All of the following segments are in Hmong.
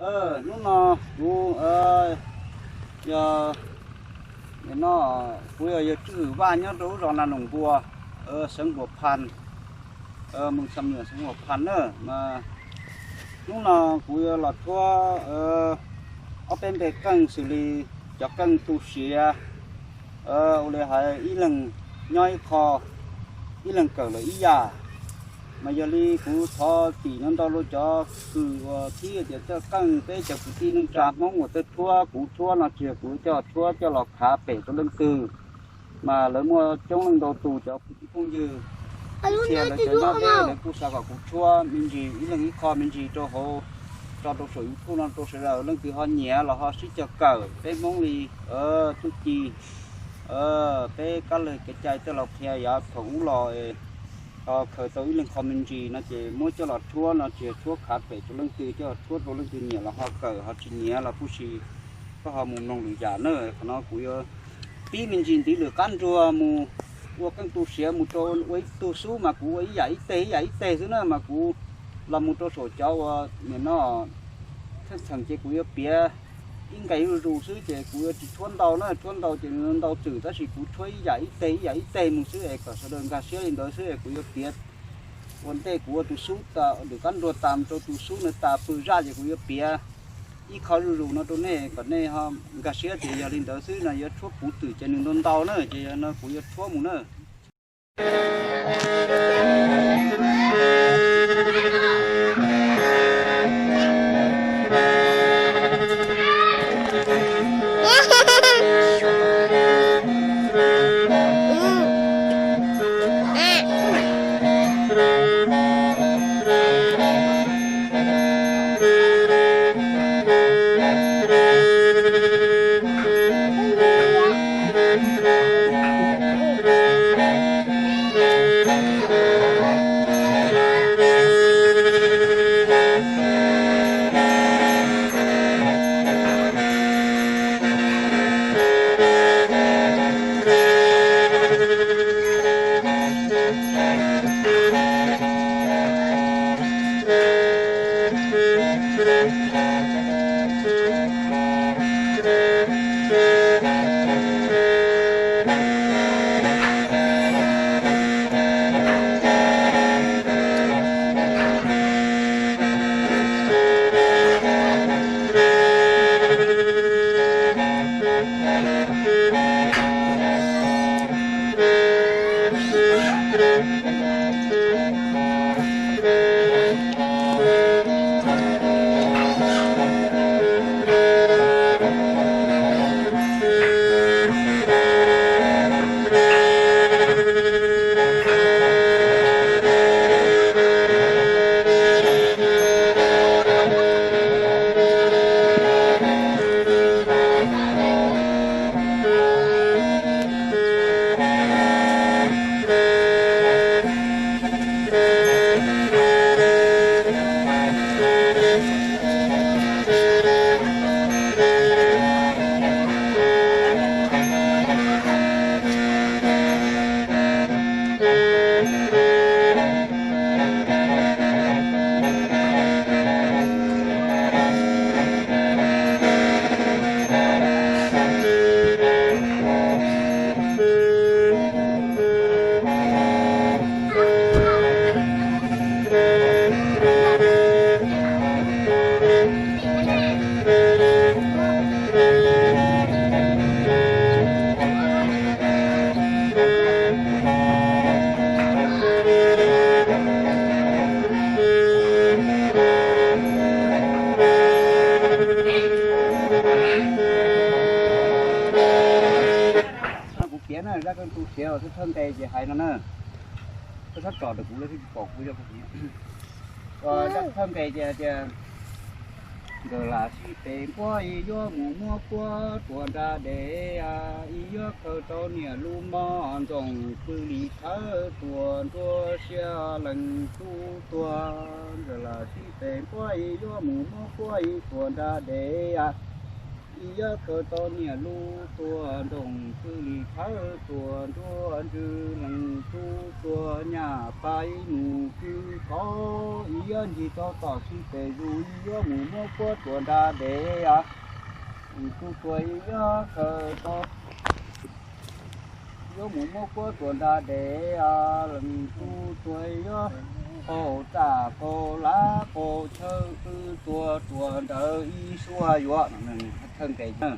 Hnub no kuv yog, no, kuv yog, yog Tswj Hwm Vaj nyob rau lub zos Nas Noos Npua, xeev Npuas Phas, mus Xam Nuam xeev Npuas Phas na. Hnub no kuv yuav los rhuab ob peb npe qeej xws li cov qeej tu siav, ua li hais ib leeg nyob ib qho, ib leeg kawm lawm ib yam. Mas yog li kuv thov txim no ntau rau cov kws uas thib tias txawj qeej, peb cov kwv tij neej tsa Hmoob uas txawj rhuab, kuv rhuab no tsis yog kuv coj rhuab coj los khav pem rau leej twg, mas lawv muaj coob leej ntau tus cov kwv tij phooj ywg, ib txhia lawv cov nyob deb lawv kuj xav kom kuv rhuab me ntsis ib leeg ib qho me ntsis rau hauv, tso rau saum YouTube no rau sawv daws leej twg ho nyiam los ho sib cog kawm peb Hmoob li txuj ci, peb kab lig kev cai tej los qhia yav thaum ub los, ho khaws tau ib leeg qho me ntsis no ces muab coj los rhuab no tsis yog rhuab khav pem rau leej twg, coj rhuab rau leej twg nyiam los ho kawm, ho tsis nyiam los kuj sis koj ho mus mloog lwm yam na. Qhov no kuv yuav pib me ntsis ntiv lwm qab nruag mus ua qeej tu siav mus rau ua ib tug xub mas kuv ua ib yam ib teg ib yam ib teg xwb na, mas kuv los mus rau saum cov uas nim no txheej txheem ces kuv yuav piav ib nqes zuj zus xwb ces kuv yuav tsis rhuab ntau na, rhuab ntau ces nws ntau txwm, tab sis kuv rhuab ib yam ib teg ib yam ib teg mus xwb es kom sawv daws nkag siab li ntawd xwb es kuv yuav piav ua ntej kuv ua tus xub, lwm qab nruag tas mus rau tus xub no tas pw zaj ces kuv yuav piav ib qho zuj zus no rau nej kom nej ho nkag siab ces yog li ntawd xwb no, yuav rhuab puv twm ces nws ntau ntau na ces yog no kuv yuav rhuab mus na. Kuv piav na, zaj qeej tu siav uas thawj nqe ces hais no na, koj txhob tsom ntawm kuv lawv thiaj tsis pom kuv yog kuv piav. Zaj thawj nqe ces tias, nkawd lam sib pes nquab, ib yuav mus muab kuab tuam nra dev, ib yuav khaws tau niam lub moj ntxoov pw li thawb tuam nruab siab leej tub tuag. Nkawd lam sib pes nquab, ib yuav mus muab kuab ib tuam nra dev, ib yuav khaws tau niam lub tuag ntxoov pw li thawb tuam nruab ntsws leej tub tuag. Nyaj pab ib mus kwv kov ib Yog ncig rau tom sib pem zus, yuav mus muab kuab tuam nra dev os. Tus tuag yuav khaws tau, yuav mus muab kuab tuam nra dev os. Tus tuag yuav qaug txaj qaug lab qaug chaw, qw tuag tuam ntawd ib suab yuav. Thawj nqes na.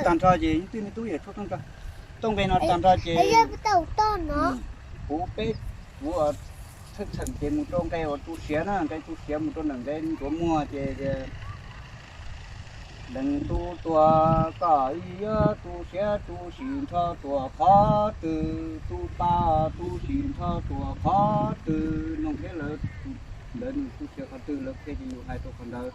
Tag nrho ces twb me tub yawm tshuaj tooj nqe no tag nrho ces kuv peb kuv txheej txheem ces mus rau nqe uas tu siav na, nqe tu siav mus rau ntawm nqe ntsuav muag ces leej tub tuag koj yuav tu siav tu sim nrho tuam qhov twg, tub pab tu sim nrho tuam qhov twg, noog thiab lawv, lawv nws tu siav qhov twg lawv qhia ces yus hais rau qhov ntawd.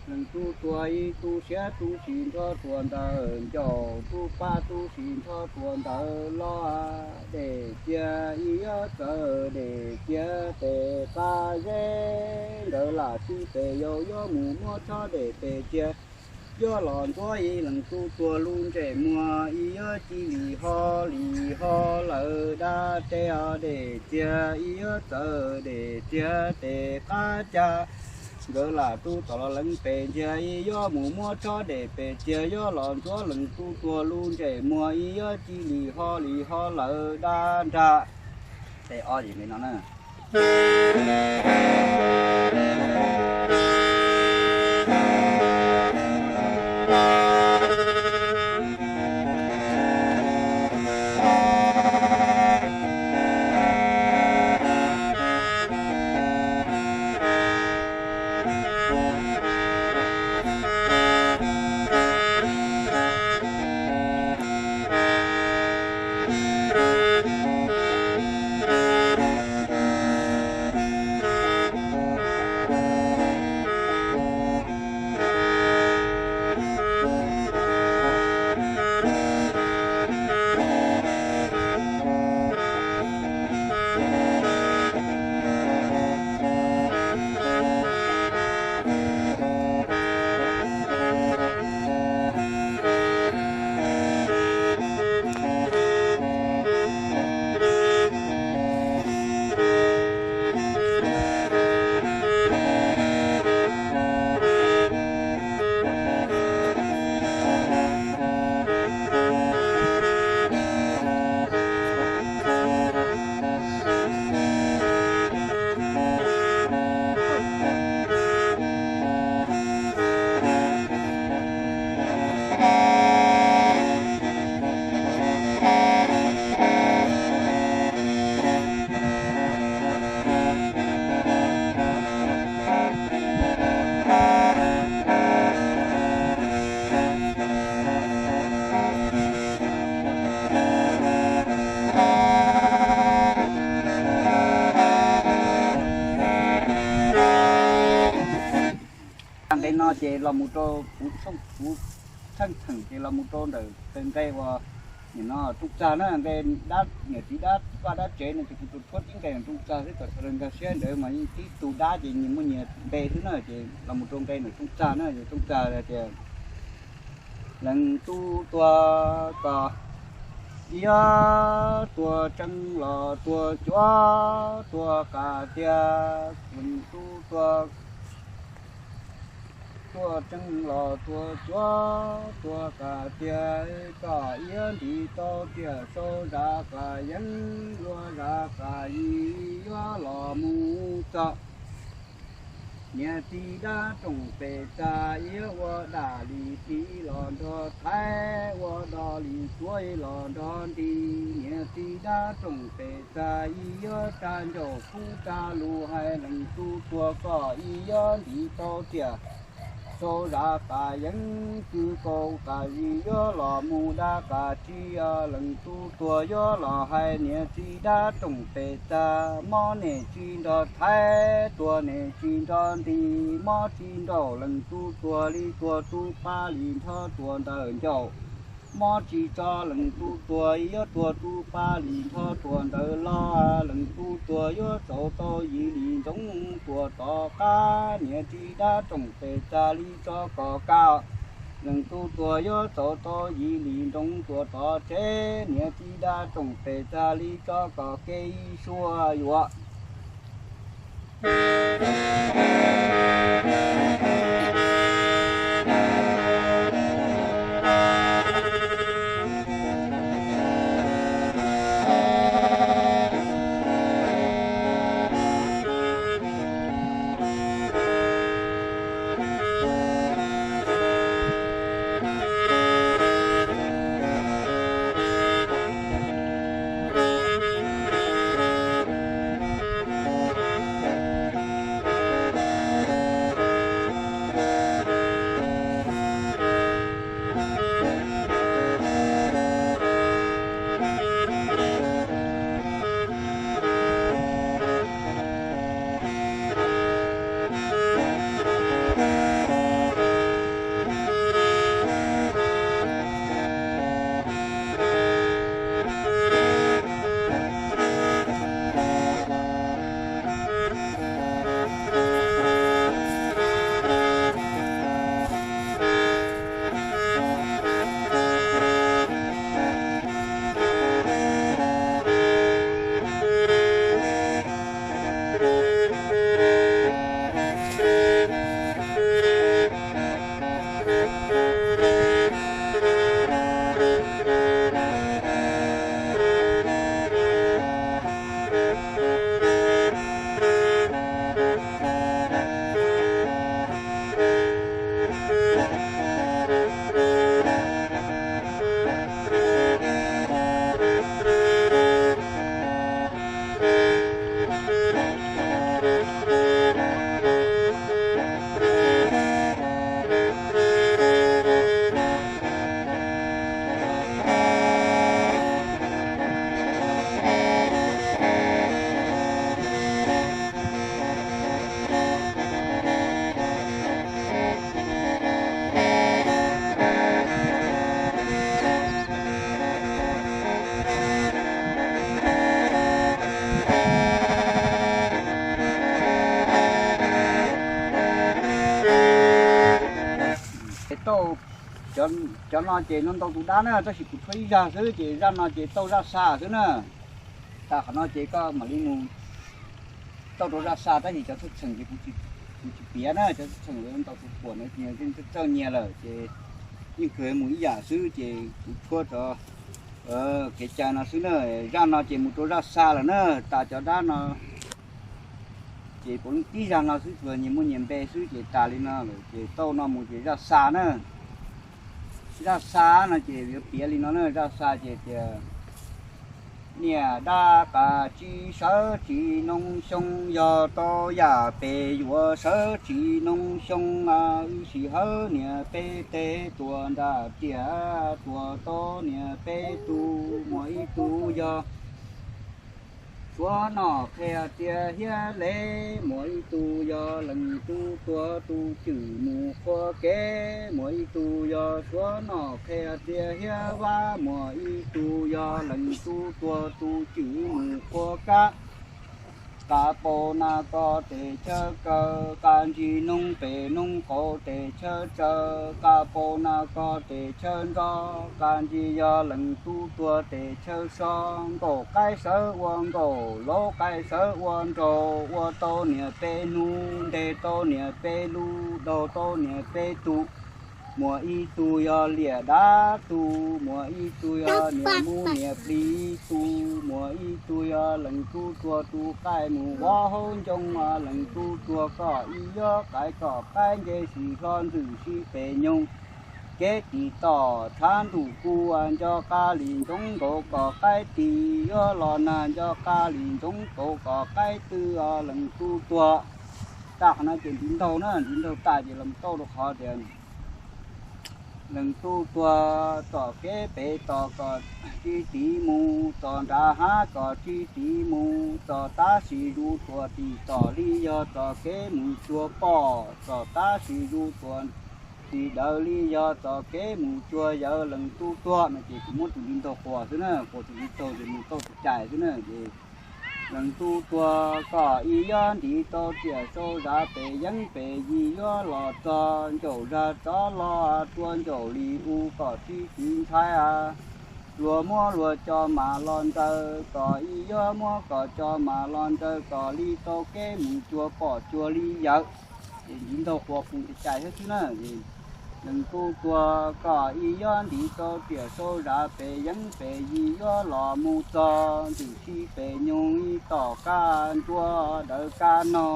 Leej tub tuag ib tu siav tu sim nrho tuam ntawm ncauj, tub pab tu sim nrho tuam ntawm loj, dej ciag ib yuav txawv dej ciag pem qab zeb, nkawd lam tib pem yau yuav mus muab tshob dej pem ciag, yuav los ntxuav ib leej tub tuag lub ntsej muag ib yuav ci li ho li ho lawm dab teb os, dej ciag ib yuav txawv dej ciag pem qab cas, nkawd lam tub tom los leej pem ciag ib yuav mus muab tshob dej pem ciag, yuav los ntxuav leej tub tuag lub ntsej muag ib yuav ci li ho li ho lawm dab nrag. Tes ob yim li no na. Ces los mus rau kuv, kuv txheej txheem ces los mus rau ntawm nqe uas nim no rooj txag na, nqe dab, niam txiv dab vaj dab tsev no ces kuv tsuas tshuab tib nqe rooj txag xwb kom sawv daws nkag siab, ntawd mas yeej tib tug dab ces nyias muaj nyias npe xwb na, ces los mus rau nqe ntawm rooj txag na, rooj txag tias, leej tub tuag koj, yog tuag tseeb los tuag cuav tuag qas tiag, leej tub tuag, tuag tseeb los tuag cuav tuag qas tiag, koj yuav ntim tau tiam sau zam qas yeeb, yuav zam qas yim yuav los mus txog. Niam txiv dab rooj pem txag yuav ua daj li tiv los nrog thaiv, ua dog li cuav los nrog nti. Niam txiv dab rooj pem txag yuav tsa ncauj kub tsa lus hais, leej tub tuag koj yuav ntim tau tiam sau zam qas yeeb, kwv kaus qas yim yuav los mus dab qas tsib, leej tub tuag yuav los hais. Niam txiv dab rooj pem txag mob nim tsis nrog thaiv, tuag nim tsis nrog nti, mob tsis nraum leej tub tuag li tuag tub pab li nrho tuag ntawm ncauj. Mob tsis tso leej tub tuag yuav tuag tub pab li nrho tuag ntawm los, leej tub tuag yuav txaus tau yim li ntsoov tuag tom qab. Niam txiv dab rooj pem txag li tso kom kav, leej tub tuag yuav txaus tau yim li ntsoov tuag tom tsev. Niam txiv dab rooj pem txag li tso kom kev ib suab yuav. Ces tau, cov no ces no ntau tus dab na, tab sis kuv tshuab ib zaj xwb ces zaj no ces tau zaj xa xwb na. Tas qhov no ces koj mam li mus tau rau zaj xa, tab sis cov txheej txheem ces kuv tsis piav na, cov txheej txheem ntau tus puam no ces txawj nyiag lawm ces yeej kawg mus ib yam xwb ces kuv tshuab rau kev cai no xwb na. Zaj no ces mus rau zaj xa lawm na, tas cov dab no ces puav leej tib zaj no xwb, tsuas nyias muaj nyias npe xwb ces tas li no lawm ces tau no mus ces zaj xa na. Zaj xa no ces yuav piav li no na, zaj xa ces tias, niam dab qas tsib sawv tsis noob xyoob, yog tau yam pes yuav sawv tsis noob xyoob, wb sij hawb niam peb teb tuag nram tiaj, tuag tau niam peb tug muaj ib tug yog Suav nom qhia tias Hiab Lev, muaj ib tug yog Leej Tub Tuag tus cwm mus qhua kev. Muaj ib tug yog Suav nom qhia tias Hiab Vab, muaj ib tug yog Leej Tub Tuag tus cwm mus qhua kab. Qab paus nas kos tes chaw kaw, qab ntsig noog pem noog qaum tes chaw tsaws, qab paus nas kos tes chaw nrog, qab ntsig yog Leej Tub Tuag tes chaw so. Nkaum qaib sawv ua nkaum, laub qaib sawv ua nraug, ua tau niam peb hnub, ntes tau niam peb lub, daug tau niam peb tus. Muaj ib tug yog Liam Dab Tug, muaj ib tug yog niam Mus niam Plis Tug, muaj ib tug yog Leej Tub Tuag tus qaij mus vov hauv ncoo. Leej Tub Tuag koj ib yob qaib kom qaib nce sim hlo ntxwm si pem nyoog. Kev tis tom tshav ntuj kuj nco qab li ntsoov nkaus kom qaib tis, yuav los nag nco qab li ntsoov nkaus kom qaib twb. Leej Tub Tuag, tag qhov no ces ntiv ntaug na, ntiv ntaug tag ces los tau rau qhov tias Leej Tub Tuag txoj kev pem tod kom tsis tiv mus, txoj nram hav kom tsis tiv mus, txoj tab sis zuj zus tim tom li yog txoj kev mus cuag pom, txoj tab sis zuj zus tim dawm li yog txoj kev mus cuag yawm. Leej Tub Tuag no ces kuv muab tus ntiv ntaug quas xwb na, quas tus ntiv ntaug ces mus tau tus cais xwb na ces Leej Tub Tuag koj ib yob ntiv tau tiam sau zam pem yeeb pem yim yuav los txog ncaum zag tsov los tua ncaum li u kom tsis txiv ntshai. Luag muab luag cov mas los ntsaws kom ib yob muab kom cov mas los ntsaws kom li tau kev mus cuag pom cuag li yawm. Ces ntiv ntaug quas pum cais thiab xwb na. Leej Tub Tuag koj ib yob ntiv tau tiam sau zam pem yeeb pem yim yuav los mus txog ntxwm si pem nyoog ib tom kaj nruab dawm kaj no.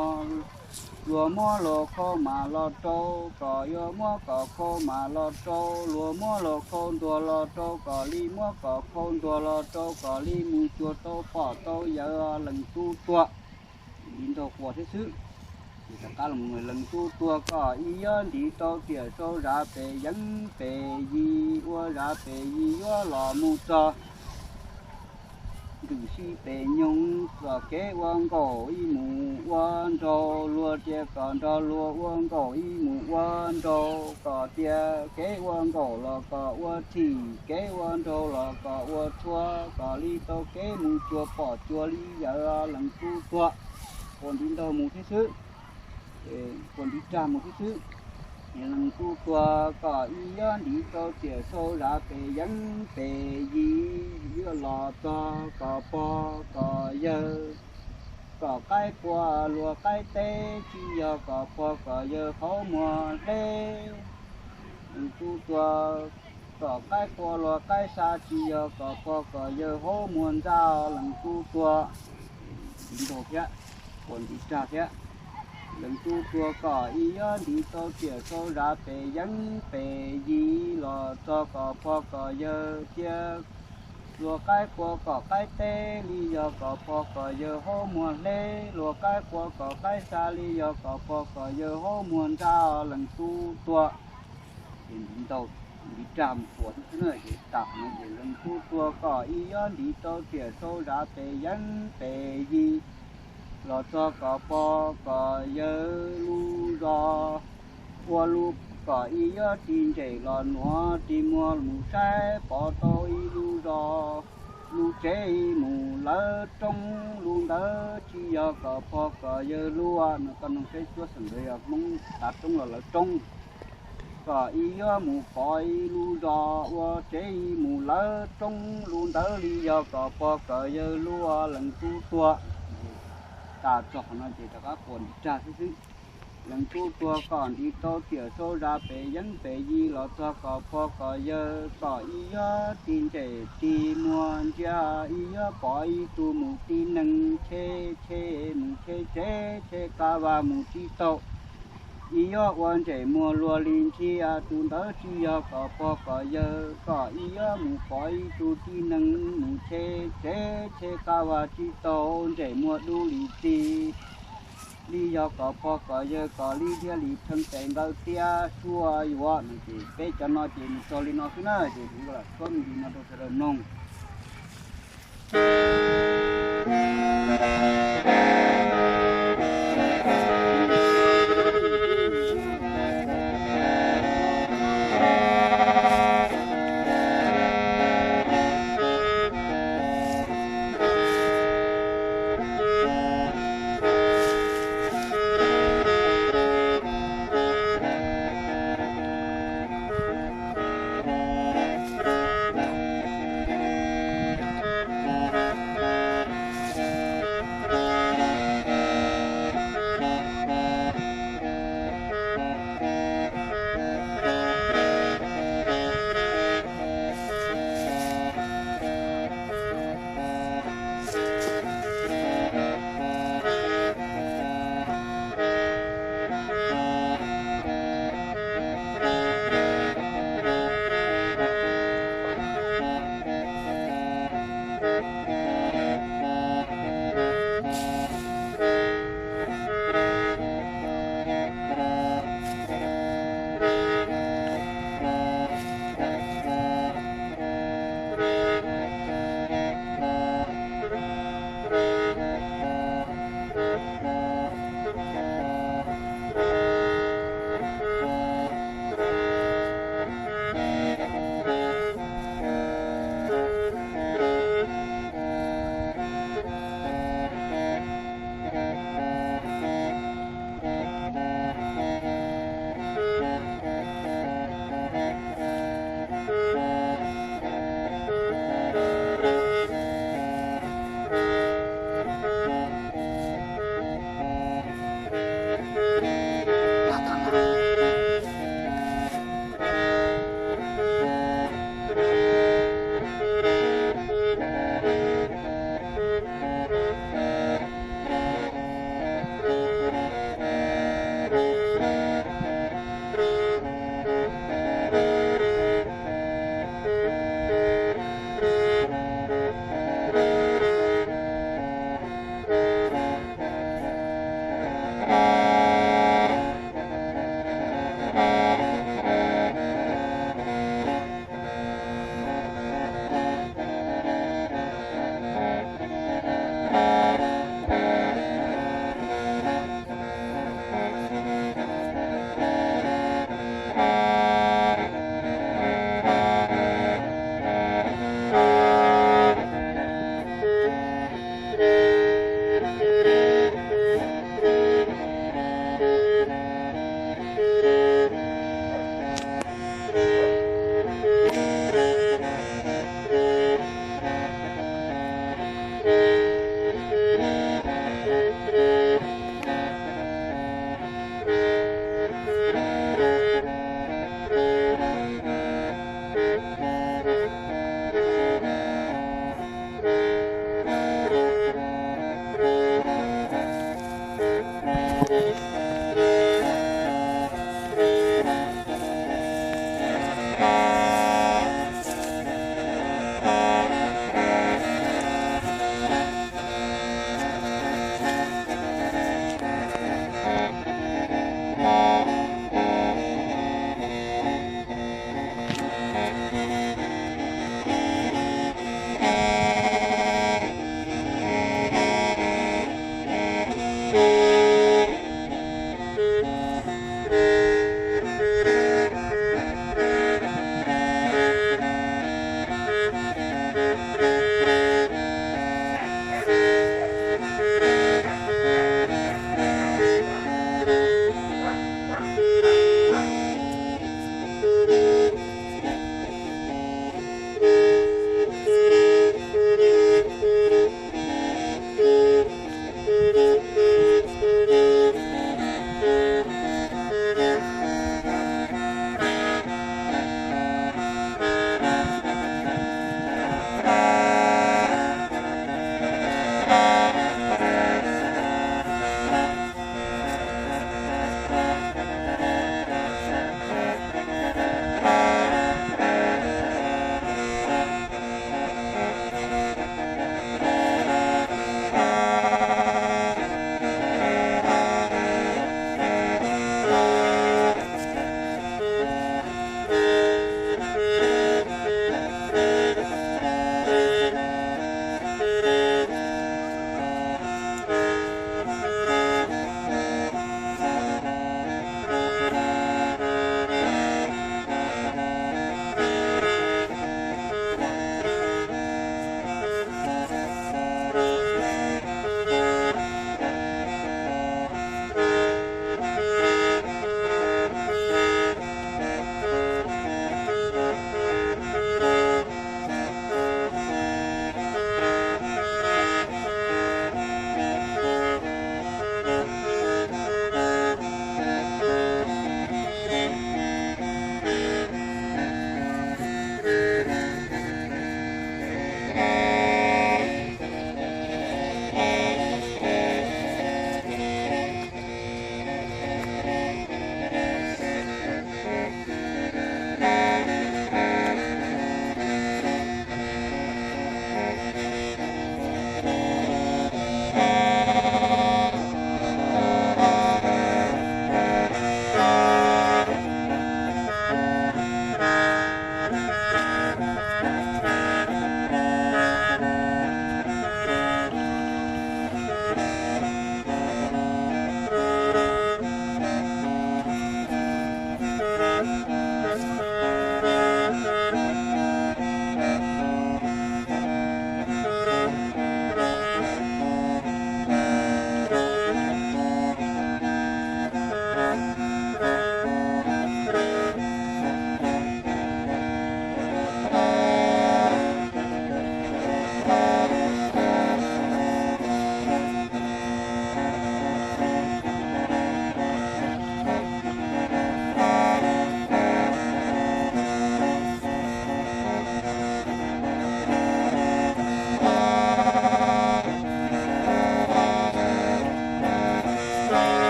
Luag muab luag khau mas los rau kom yuav muab kom khau mas los rau, luag muab luag khau ntuag los rau kom li muab kom khau ntuag los rau kom li mus cuag tau pom tau yawm. Leej Tub Tuag ntiv ntaug quas thiab xwb. Ces rov qab los Leej Tub Tuag koj ib yob ntiv tau tiam sau zam pem yeeb pem yim, ua zam pem yim yuav los mus txog ntxwm si pem nyoog, kom kev ua nkaum ib mus ua nraug, luag tias kom nrog luag ua nkaum ib mus ua nraug, kom tias kev ua nkaum los kom ua thim, kev ua nraug los kom ua txhua, kom li tau kev mus cuag pom cuag li yawm. Leej Tub Tuag quas ntiv ntaug mus thiab xwb, quas ntiv rag mus thiab xwb. Leej Tub Tuag koj ib yob ntiv tau tiam sau zam pem yeeb pem yim yuav los txog kom pog kom yawg, kom qaib qua luag qaib teb tsis yog kom pog kom yawg qhov muag hleb. Leej Tub Tuag kom qaib qua luag qaib xa tsis yog kom pog kom yawg hauv muag ntxa. Leej Tub Tuag ntiv ntaug thiab, quas ntiv rag thiab. Leej Tub Tuag koj ib yob ntiv tau tiam sau zam pem yeeb pem yim los txog kom pog kom yawg thiab. Luag qaib qua kom qaib teb li yog kom pog kom yawg hauv muag hleb, luag qaib qua kom qaib xa li yog kom pog kom yawg hauv muag ntxa. Leej Tub Tuag ces ntiv ntaug, ntiv rag mus quas xwb na. Ces tas no ces Leej Tub Tuag koj ib yob ntiv tau tiam sau zam pem yeeb pem yim los txog kom pog kom yawg lub zos, ua lub, kom ib yob ris ntsem los nuav ris muag mus saib pov tau ib lub zos, lub tsev mus lawv roob, lub ntawd tsis yog kom pog kom yawg lub. No koj noog seb cuab xeem ntawd yog Hmoob tav roob los lawv roob. Kom ib yob mus pov ib lub zos, ua tsev mus lawv roob, lub ntawd li yog kom pog kom yawg lub. Leej Tub Tuag tas txog qhov no ces rov qab quas ntiv rag xwb xwb. Leej Tub Tuag koj ntiv tau tiam sau zam pem yeeb pem yim los txog kom pog kom yawg, kom ib yob ris ntsem ris muag ntsia, ib yob pov ib tug mus tib neeg cheb cheb mus cheb tsev cheb qab vaj mus tsis tau. Ib yob ua ntsej muag luag li ntsia, tus ntawd tsis yog kom pog kom yawg. Kom ib yob mus pov ib tug tib neeg mus cheb tsev cheb qab vaj tsis tau, ntsej muag dub li txiv, li yog kom pog kom yawg, kom li dhia li theej tes nkawd tiab suab yuav. No ces peb cov no ces mus txog li no xwb na, ces kuv lam tshuab me ntsis no rau sawv daws mloog.